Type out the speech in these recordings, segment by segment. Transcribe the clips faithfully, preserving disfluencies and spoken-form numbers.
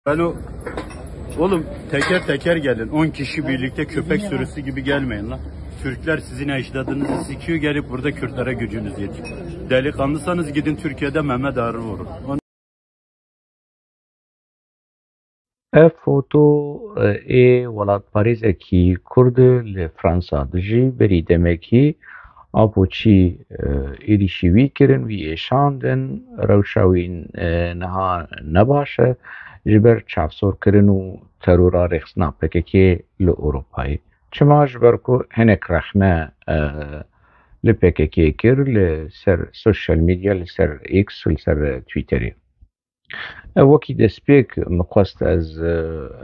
Alo. Oğlum, teker teker gelin. On kişi birlikte köpek sürüsü gibi gelmeyin lan. Türkler sizin ecdadınızı sikiyor, gelip burada Kürtlere gücünüz yetiyor. Delikanlıysanız gidin Türkiye'de Mehmet Ağar'ı vurun. Ev foto, e, ê welatparêzekî Kurd li Fransa dijî. Berî demekî Apoçî, e, êrîşî wî kirin, wî êşandin. Rewşa wî, e, niha ne baş e. Ji ber çavsorkirin û terora rêxistina P K K li Ewropayê. Çima? Ji ber ku hinek rexne, e, li P K K kir, li ser sosyal medya, li ser X, li ser Twitterê. E, wekî destpêk min xwest ez, e,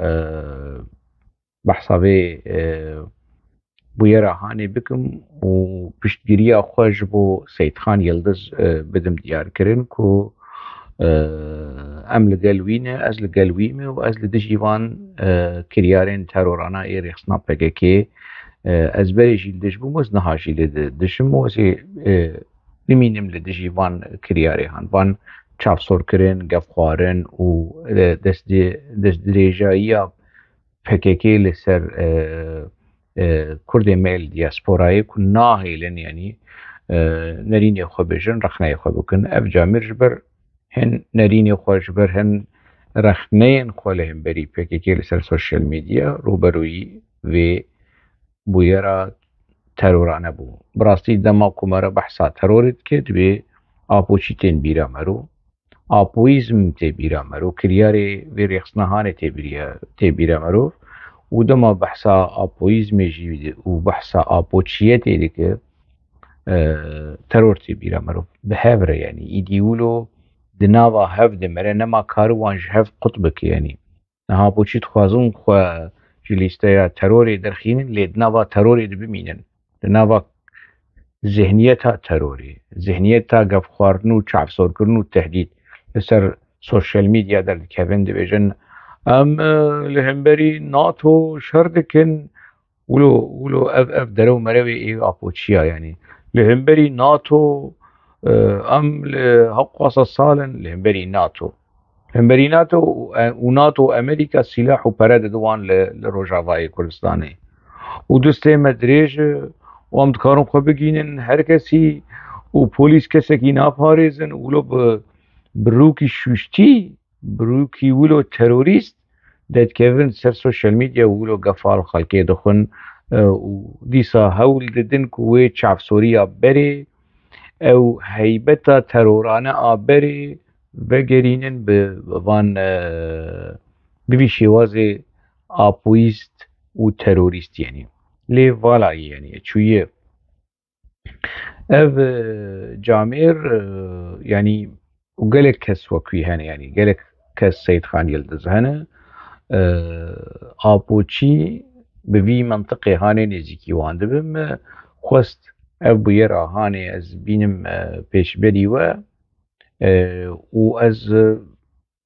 e, behsa vê, e, bûyera hanê bikim û piştgiriya xwe ji bo Seyîdxan Yildiz, e, bidim diyarkirin ku, e, em li gel wî ne, ez li gel wî me û ez li dijî van, e, kiryarên terorana ê rêxistina P K K, e, ez berê jî li dij bûm, ez niha jî li di-, dij im û ez ê, e, nimînim li dijî van kiryarê han, van çavsorkirin, gefxwarin û, e, destdê-, destdirêjayiya P K K li ser, e, e, Kurdê me li diasporayê ku nahêlin, yanî, e, nerînê xwe bêjin, rexneyê xwe bikin. Ev camêr ji ber hin nerînê xwe, ji ber hin rexneyên xwe li hemberî P K K li ser sosyal medya rûberûyî vê bûyera terorane bû. Bi rastî dema ku me re behsa terorê dike, divê Apoçî tên bîra me ro. Apoyîzm tê bîra me ro. Kiryarê vê rêxistina hanê tê bîriya-, tê bîra me ro. Û dema behsa apoyîzmê jî û behsa apoçiyetê dike, e, teror tê bîra me ro. Bi hev re, yanî, îdî wilo di nava hev de mere, nema kari wan ji hev qut bike, yanî. Niha Apoçî dixwazin xwe ji lîsteya terorê derxînin, lê di nava terorê de bimînin. Di nava zihniyeta terorê, zihniyeta gefxwarin û çavsorkirin û tehdîd li ser sosyal medya derdikevin, dibêjin, em, e, li hemberî nato şer dikin. Wilo, wilo ev, ev derew merewê ê Apoçiya, yanî. Li hemberî nato, e, em li hewqasa sal in li hemberî nato. Hemberî nato û, û nato û Amerîka sîlah û pere didin wan li, li Rojavayê Kurdistanê. Û destê me dirêj e û em dikarin xwe bigînin her kesî û polîs kesekî naparêzin û wilo bi, bi rûkî şûştî, bi rûkî wilo terorîst derdikevin ser sosyal medya û wilo gefa li xelkê dixwin, e, û dîsa hewl didin ku wê çavsoriya berê, ew heybeta terorane a berê vegerînin bi van, e, bi vî şêwazê apoyîst û terorîst, yanî. Lê vala ye, yanî, çûye. Ev, e, camêr, e, yanî, û gelek kes wek wî hene, yanî, gelek kes Seyîdxan Yildiz hene. E, Apoçî bi vî mentiqê hanê nêzîkî wan dibim. E, xwest ev bûyera hanê ez bînim, e, pêşberî we. E, û ez, e,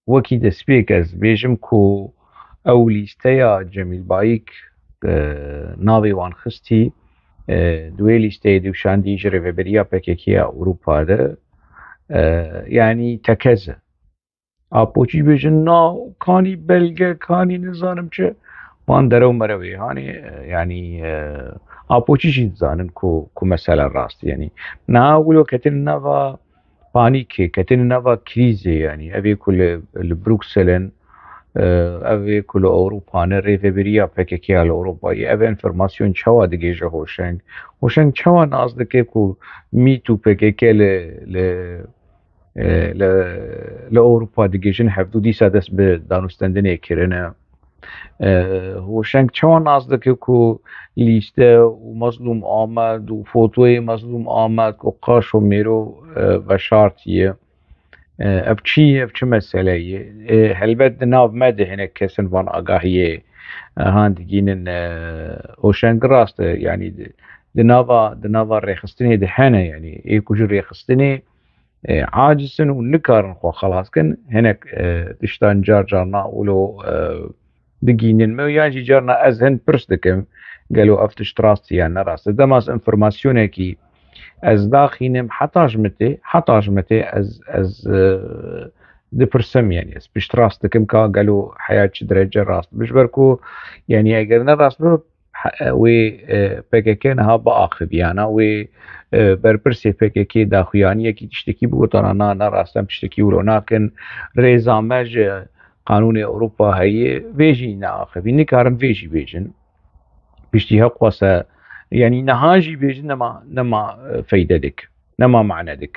wekî destpêk ez bêjim ku ew lîsteya Cemîl Bayik, e, navê wan xistî, e, di wê lîsteyê dûşandî ji rêveberiya P K K ya Ewropa de, e, yanî tekez e. Apoçî bêjin, na, kanî belge, kanî nizanim çi, van derew merewê. Hanê, e, yanî, e, Apoçî jî dizanin ku, ku mesele rast e, yanî. Niha wilo ketin nava panîkê, ketin nava krîzê, yanî. Ev ê ku li, li Bruxelles in, e, ev ê ku li Ewropa ne, rêveberiya P K K ya li Ewropayê, ev enformasyon çawa digihêje Hoşeng? Hoşeng çawa nas dike ku mît û P K K li, li, e, li, li Ewropa digihêjin, hevdû dîsa dest bi danûstendinê kirine? E, Hoşeng çawa nas dike ku lîste û Mezlûm Amed û fotoyê Mezlûm Amed ku qaşo mêro, e, veşartiye? E, ev çi ye, ev çi mesele ye? E, helbet di nav me de hinek kesin van agahiyê, e, han digînin, e, Hoşeng rast e, yanî di, di nava, di nava rêxistinê de hene, yanî ê ku ji rêxistinê, e, aciz in û nikarin xwe xelas kin, hinek, e, tiştan car carna wilo, e, digînin me, yan jî carna ez hin pirs dikim, gelo ev tişt rast e yan ne rast e. Dema ez informasyonekî ez daxînim, heta ji min tê, heta ji min tê ez, ez, e, dipirsim, yani ez piştrast dikim ka gelo heya çi derece rast bi, ji ber ku, yani eger ne rast bi, he-, wê, e, P K K niha biaxiviyana, wê, e, berpirsê P K K daxuyaniyekî tiştekî bigotana, na, ne rast em tiştekî wilo nakin, rêza me ji qanûnê Ewropa heye, vê jî neaxivî, nikarin vê jî bêjin. Piştî heqwase, yani niha jî bêjin nema, nema, e, feyde dik, nema mane dik.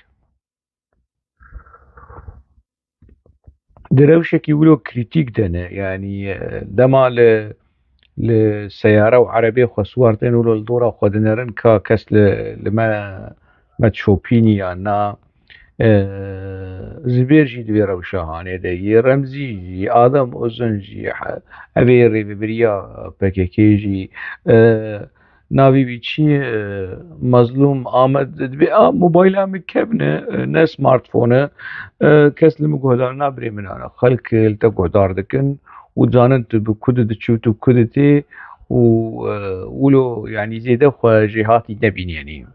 Di rewşekî wilo krîtîk de ne, yani, e, dema li, li seyare û erebê xwe siwar tên wilo li dora xwe dinerin ka kes li, li me, me çopînî ya na, e, Zibêr jî di vê rewşa hanê de yê, Remzî jî, Adem Uzun jî, he-, ev ê rêvebiriya P K K jî, e, navê wî çi ye? E, Mazlûm Amed, dibê, a, mobayla min kevn e, e, ne smartphone e, e, kes li min guhdar nabirê min ana. Xelk li te guhdar dikin û zanin tu bi ku diçî û tu bi ku ditê û, e, wilo, yani zêde xwe jêhatî nebînî, yani.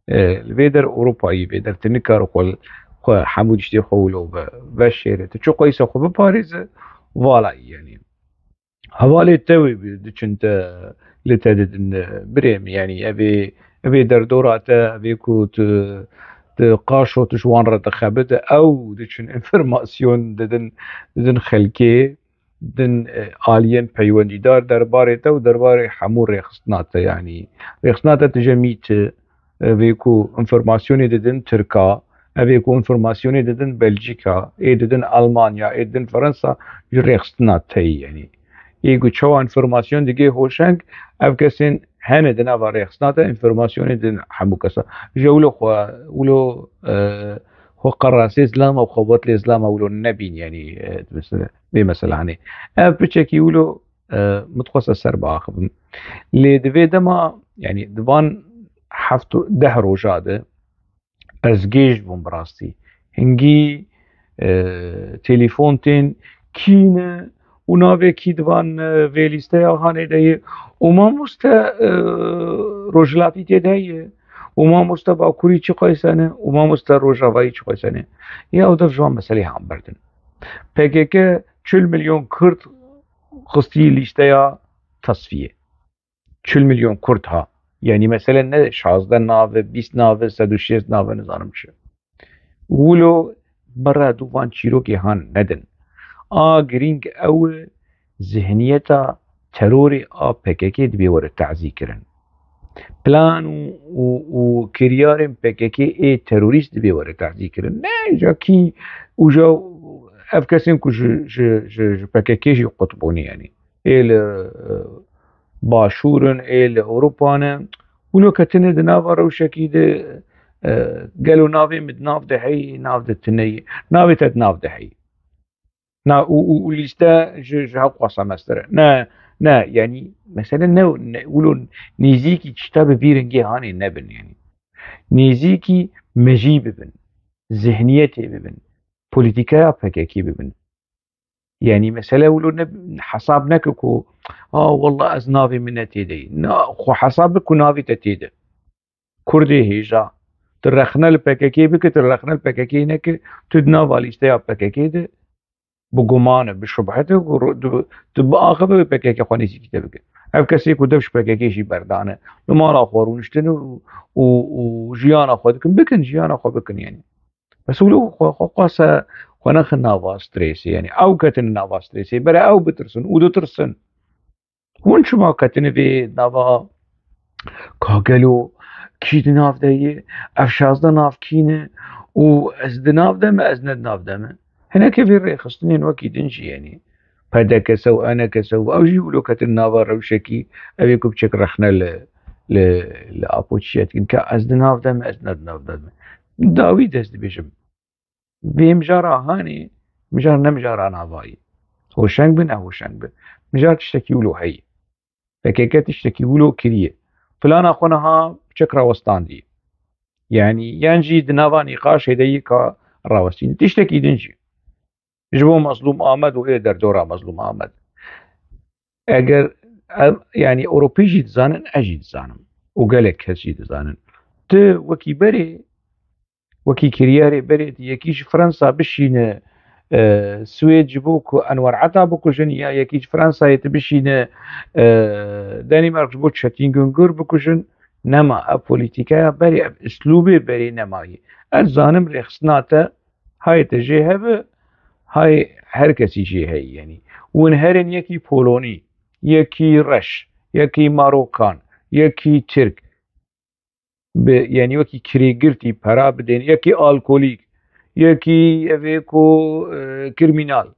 E, li vê der Ewropayî, vê der tu nikare xwe, xwe hemû tiştê xwe wilo ve, veşêre. Tu çi qeyse xwe biparêze, vala yî, yani. Hevalê te wê bi-, diçin te, li te didin, e, birê min, yani evê, evê derdora te, evê ku tu, tu qaşo tu ji wan re dixebite, ew diçin enformasyon didin, didin xelkê, didin, e, aliyên peywendîdar derbarê te û derbarê hemû rêxistina te, yani rêxistina te tije mît e, vê ku enformasyonê didin Tirka, evê ku enformasyonê didin Belçîka, ê didin Almanya, ê didin Fransa, ji rêxistina te yî, yani. Ê ku çawa enformasyon digê hoşeng, ev kesên hene di nava rêxistina te, enformasyonê didin hemû kesa. Ji wilo xwe, wilo, e, xwe qerasê zilama û xwe botlê zilama wilo nebîn, yani, e, mesela, vê mesela, hani. Ev piçekî wilo, e, min dixwest ser biaxivim. Lê di vê dema, yani di van heft û deh roja de ez gêj bûm bi rastî. Hingî, e, telefon tên kî ne û navê kî di van, e, vê lîsteya hanê de ye û mamoste, e, rojhilatî tê de ye û mamoste bakurî çi qeyse ne û mamoste rojavayî çi qeyse ne. Ya ew dev ji wan meselê han berdin. P K K çil milyon Kurd xistî lîsteya tesfiyê. Çil milyon Kurd ha. Yani mesele ne şazdeh nave, bîst nave, sed û şêst nave, nizanim çi. Wilo bere dû van çîrokê han nedin. A girîng ew e, zihniyeta terorê a P K K dibê were tazî kirin. Plan û, û, û kiryarên P K K ê terorîst dibê were tazî kirin. Ne ja kî û ja ev kesên ku ji, ji, ji, ji P K K jî qut bûne, yani. Ê li, e, Başûr in, ê li Ewropa ne. Wilo ketine di nava rewşekî de, e, gelo navê min di nav de heyî, nav de tune yî. Navê te di nav de heyî. Na, û, û, û lîste ji, ji heqwasa mestir e. Ne, ne, yani, mesele ne, ne, wilo nêzîkî tişta bi vî rengê hanê nebin, yani. Nêzîkî mejî bibin, zihniyetê bibin, polîtîkaya P K K bibin. Yani, mesele wilo ne, hesab neke ku, a, wallah, ez navê min ne tê de ye. Na, xwe hesab bi ku navê te tê de. Kurdê hêja. Tu rexne li P K K bike, tu rexne li P K K neke, tu di nava lîsteya P K K de bi guman e, bi şubhet e, ku ro-, tu, tu biaxive wê P K K xwe nêzîkî te bike. Ev kesê ku dev ji P K K jî berdane, li mala xwe rûniştin û, û, û jiyana xwe dikin, bikin, jiyana xwe bikin, yani. Bes wilo xwe, xwe qase xwe nexin nava strêsê, yani ew ketin nava strêsê, bere ew bitirsin û ditirsin. Hûn çima ketine vê nava ka gelo kî di nav de ye, ev şazdeh nav kî ne û ez di nav de me, ez ne di nav de me? Hinekê vê rêxistinên wekî din jî, yani P D K S û E N K S û ew jî wilo ketin nava rewşekî, ev ê ku biçek rexne li, li, li Apo çiye dikin, ka ez di nav de me, ez ne di nav de me. Dawî dest dibêjim. Vê mijara hanê, mijar ne mijara navayî. Hoşeng bi, ne hoşeng bi. Mijar tiştekî wilo heyî. P K K tiştekî wilo kiriye. Plana xwe niha çek rawestandiye. Yani, yan jî di nava nîqaşê de yê ka rawestîne. Tiştekî din jî. Ji bo Mazlûm Amed û ê derdora Mazlûm Amed. Eger ev, yani Ewropî jî dizanin, ez jî dizanim. Û gelek kes jî dizanin. Tu wekî berê, wekî kiryarê berê, tu yekî ji Fransa bişîne, e, Swêd ji bo ku Enwer Ata bikujin, ya yekî ji Fransayê tu bişîne, e, Danîmark ji bo Çetîn Gungur bikujin. Nema, ev polîtîkeya berê, ev îslûbê berê nemayî. Ez zanim rêxistina te, hay te jê hebe, hay her kesî jê heyî, yanî. Hûn herin yekî Polonî, yekî Reş, yekî Marokan, yekî Tirk, bi, yanî wekî kirêgirtî pera bidên, yekî alkolîk, yekî evê ku, e, krîmînal.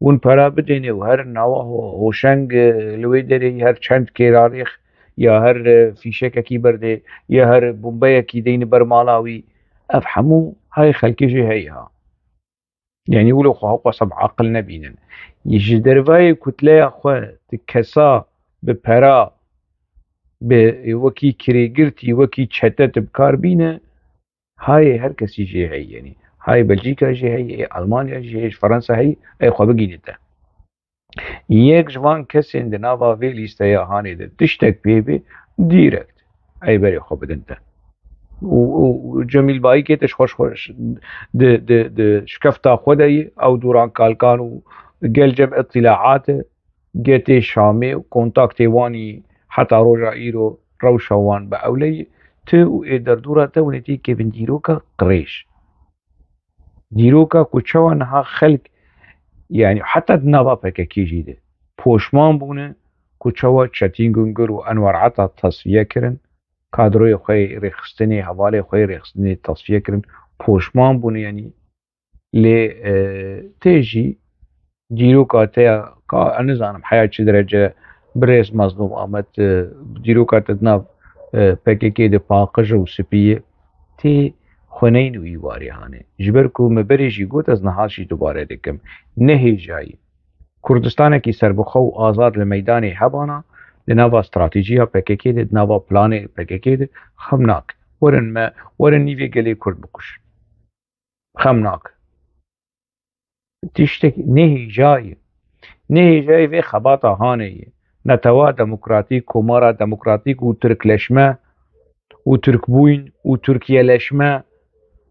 Hûn pera bidênê û her nawa ho-, hoşeng, e, li wê derê her çend kêrarêx ya her, e, fîşekekî berdê ya her bombeyekî deyne ber mala wî. Ev hemû hay xelkê jê heye ha. Yanî wilo xwe hewqasa bi aqil nebînin. Ji dervayê kutleya xwe ti kesa bi pera, bi wekî kirêgirtî, wekî çete ti bi kar bîne, hayê her kesî jê heye. Yanî hayê Belcîka jê heye, ê Almanya jê heye, ji Fransa heye, ê xwe bigîne te. Yek ji van kesên di nava vê lîsteya hanê de tiştek pê bê, dîrekt ey berê xwe bidin te. Û, û, û Cemîl Bayikê te ji xwe, ji xwe, di, di, di şikefta xwe de yî, ew Dûran Kalkan û gel cem îtîlaat e, getê Şamê û kontaktê wan yî heta roja îro rewşa wan bi ewle yî, tu û ê derdora te hûn ê têkevin dîroka qirêj. Dîroka ku çawa niha xelk, yanî heta di nava P K K jî de poşman bûne ku çawa Çetîn Gungur û Enwer Ata tasfiye kirin, kadroyê xwe yê rêxistinê, hevalê xwe yê rêxistinê tasfiye kirin, poşman bûne, yanî lê, e, tê jî dîroka te ya, ka, ez nizanim heya çi derece birêz Mazlûm Amed, e, dîroka te di nav, e, P K K de paqij û spî ye, tê xwe neyne wî warê hanê. Ji ber ku me berê jî got, ez niha jî dubare dikim. Nehêjayî Kurdistanekî serbixwe û azad li meydanê hebana, di nava stratejiya P K K de, di nava planê P K K de xem nake. Werin me, werin nîvê gelê Kurd bikujin. Xem nake. Tiştek nehêjayî. Nehêjayî vê xebata hanê ye. Netewa demokratîk, komara demokratîk û tirkleşme û tirkbûyîn û tirkiyeleşme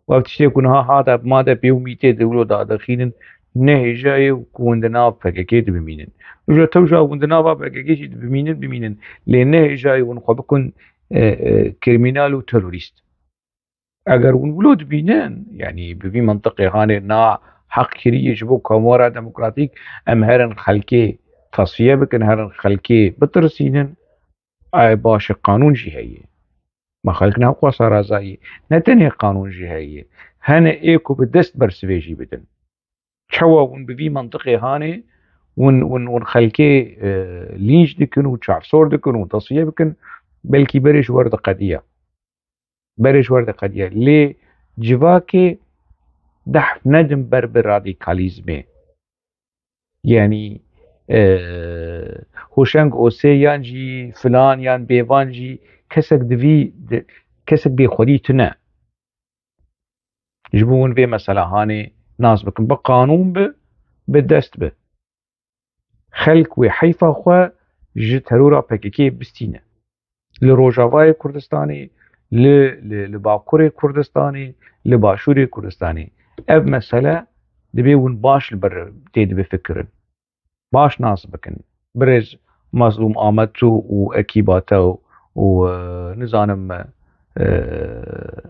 û ev tiştê ku niha hate ma de pê û mîtê di wilo dadixînin, nehêjayê ku hûn di nav P K K de bimînin. Ji tew ja hûn di nava P K K jî de bimînin, bimînin. Lê nehêjayê hûn xwe bikun, e, e, krîmînal û terorîst. Eger hûn wilo dibînin, yanî bi vî mintiqê hanê na heq kiriye ji bo komara demokratîk, em herin xelkê tasfiye bikin, herin xelkê bitirsînin, ay baş e, qanûn jî heye. Ma xelk ne xwasa razayî, ne tenê qanûn jî heye. Hene ê ku bi dest bersivê jî bidin. Çawa hûn bi vî mintiqê hanê, hûn, hûn, hûn xelkê, e, lînç dikin û çavsor dikin û tasfiye bikin, belkî berê ji wer diqediya. Berê ji wer diqediya. Lê civakê dehf nedin ber bi radîkalîzmê. Yanî, e, Hoşeng Osê yan jî filan yan bêvan jî kesek divî, di-, kesek bêxwedî tune. Ji bo hûn vê mesela hanê nas bikin. Bi qanûn bi, bi dest bi. Xelk wê heyfa xwe ji terora P K K bistîne. Li Rojavayê Kurdistanê, li, li, li Bakurê Kurdistanê, li Başûrê Kurdistanê. Ev mesele dibê hûn baş li ber tê dibifikirin. Baş nas bikin. Birêz Mazlûm Amed û, û ekîba te û, û, e, nizanim, e,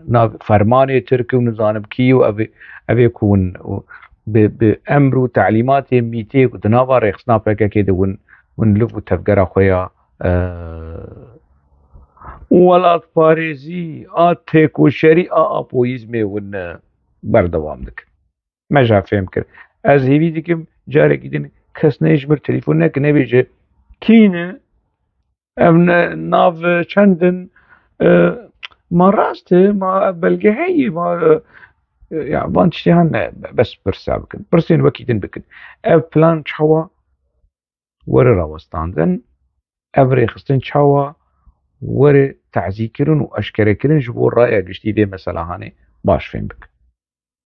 nav fermanê Tirk û nizanim kî û ev ê, ev ê ku hûn û bi, bi emr û telîmatê mîtê ku di nava rêxistina P K K de hûn, hûn liv û tevgera xwe ya, e, welatparêzî a têkoşerî a apoyîzmê hûn, e, berdewam dikin. Me ja fêm kir. Ez hêvî dikim carekî din kes neyê ji mir telefon neke, nebêje kî ne, ev ne, nav çend in, e, ma rast e, ma ev belge heye, ma, e, ya van tiştê hene, bes pirsa bikin. Pirsên wekî din bikin. Ev plan çawa were rawestandin, ev rêxistin çawa were tazîkirin û eşkerekirin ji bo raya giştî vê mesela hanê baş fêm bikin.